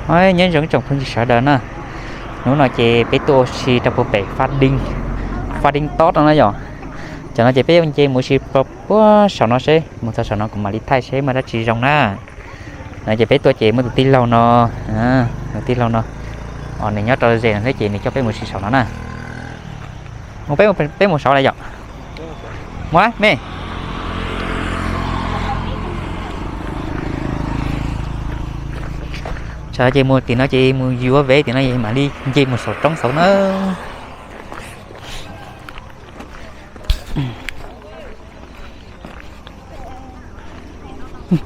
Nyob zoo tsoom phooj ywg sawv daws na, hnub no ces peb tuaj ua si rau puag pem Fab Dees Tob no na yom. Cov no ces peb yuav nce mus ua si rau puag saum no seb, mus txog saum no kuv mam li thaij seb muaj dab tsi zoo na. No ces peb tuaj ces muaj tus tij laug no, tus tij laug no, nws nyob rau ze no thiab ces nws coj peb mus ua si saum no na. Mus peb, peb mus saud lawm yom. Mus me. Tsam ces mus tim no ces mus yuav vev tim no es mam li nce mus saum roob saud na.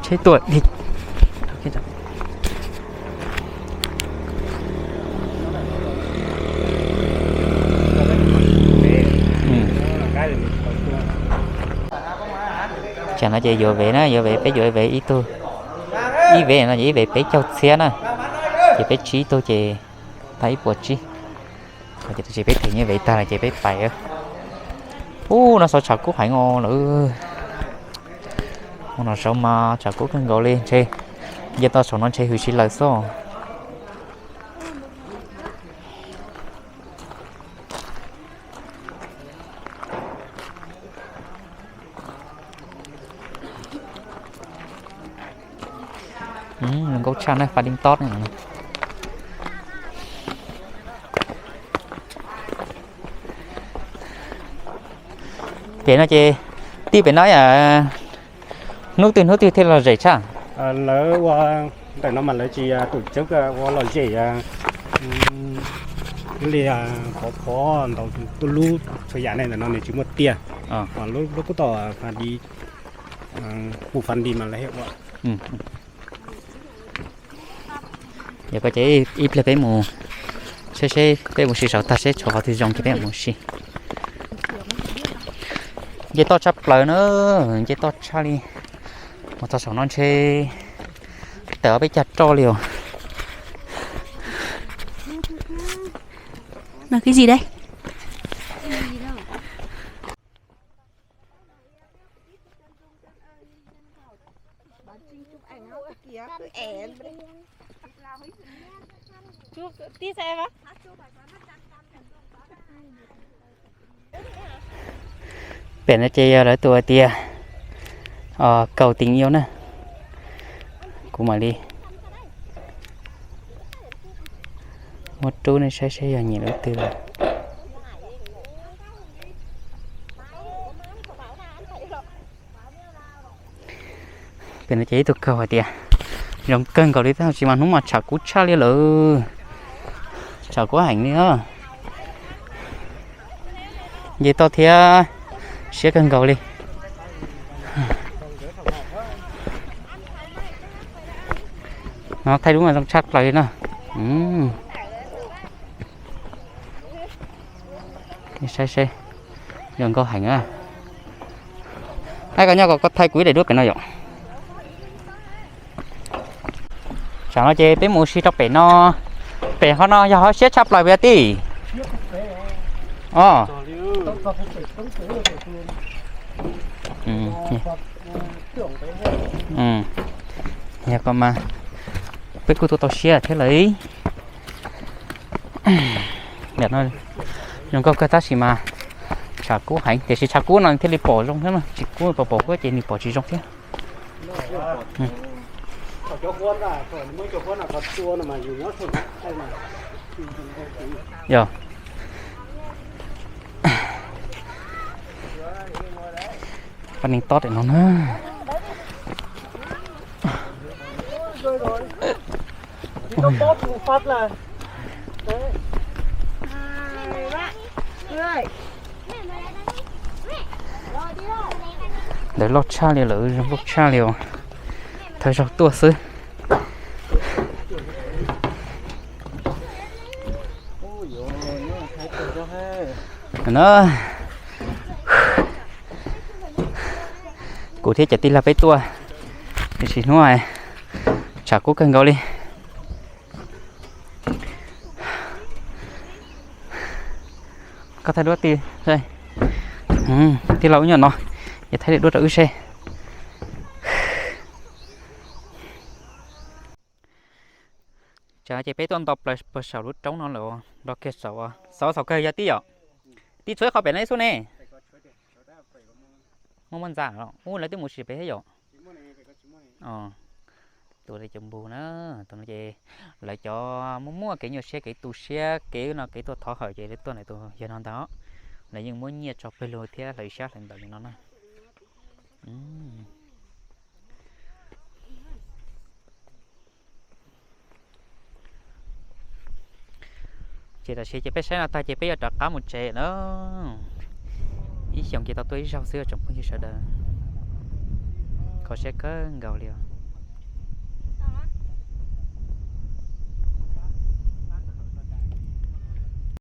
Tsheb tuaj. Tsam no ces yuav vev na, yuav vev, peb yuav vev ib tug, ib vev no ces ib vev peb caug txhiab na, ces peb tsib tug ces tag ib puas tsib. Ces tab sis peb them nyiaj vev tag lawm ces peb pais. Ub, no xyov tshav kub heev os lawm. Mus no saud mas tshav kub kawg nkaus li, ntshe nce toj saum no ntshe hws si lawm xwb. Zoo nkauj tshaj na, Fab Dees Tob no. Pem no ces, tij pem no, hnub twg hnub twg thiaj lom zem tshaj? Lawv ua ntawm no mas lawv tsis tus coob ua lom zem li qhov qhov ntau, tuj lub txhua yam ne, ntawm no nws tsis muaj tiaj. Lub, lub kub tom Fab Dees, hu Fab Dees mas lawv thiaj ua. Yog ko ces ib pliag peb mus, seb seb peb mus si saud tag seb tshuav qhov twg zoo ces peb mus si. Nce toj tshaj plaws na, nce toj tshaj li. Mus txog saum no ntshe tawm ob peb cag roj li os. Pem no ces yog lawv tus hais tias kaus tim iu na. Kuv mam li muab rub nej saib seb yog nyiam lub twg lawm. Pem no ces ib tug kaus hais tias zoo kawg nkaus li tab sis mas hnub mas tshav kub tshaj li lawm. Tshav kub heev li. Nce toj thiab siab kawg nkaus li. No thaij lub mas zoo tshaj plaws li na. Saib seb, zoo nkauj heev. Aib, koj nyob ko, koj thaij kuv ib daim duab pem no yom. Tsam no ces peb mus ua si rau pem no. Pem qhov no yog qhov siab tshaj plaws puas yog tij? O, yog ko mas peb kuj tuaj tau siab thiab lawm. Zoo nkauj kawg tab sis mas tshav kub heev, tiam sis tshav kub no thiaj li pom zoo thiab, tsis kub pom pom kub ces nws pom tsis zoo thiab. Yog, pab neeg tob daim no na. Ntawd loj tshaj li lawm, zoo nkauj tshaj li os. Thawj zaug tuaj xwb. Na, kuv thiab cov tij laug peb tuaj, tiam sis hnub tshav kub kawg nkaus li. Koj thaij duab tij, tij laug ub nyob no, ces thaij duab rau wb seb. Ces peb tuaj nto plaws puag saum lub roob no lawm, nto kiag saum, xauv xaum kawg yog tib yom. Tib txhua ib qho pem no ib xub ne. Muaj muaj ntxa, ub lawv twb mus tsis pem thiab yom. Tus cov npug na, tus no ces lawv cov muaj muaj kev nyuaj siab kev tu siab kev no kev tuaj thov hawm ces lawv tuaj ntawm tus yawg no ntag. Lawv yeej muab nyiaj tso pawg lug thiab hlawv sab hlawv ntawv li no na. Ces tam sim ces peb saib no tag ces peb yuav rov qab mus tsev na. Ib xyoos ces tau tuaj ib zaug xwb tsoom phooj ywg sawv daws. Kho siab kawg nkaus li os.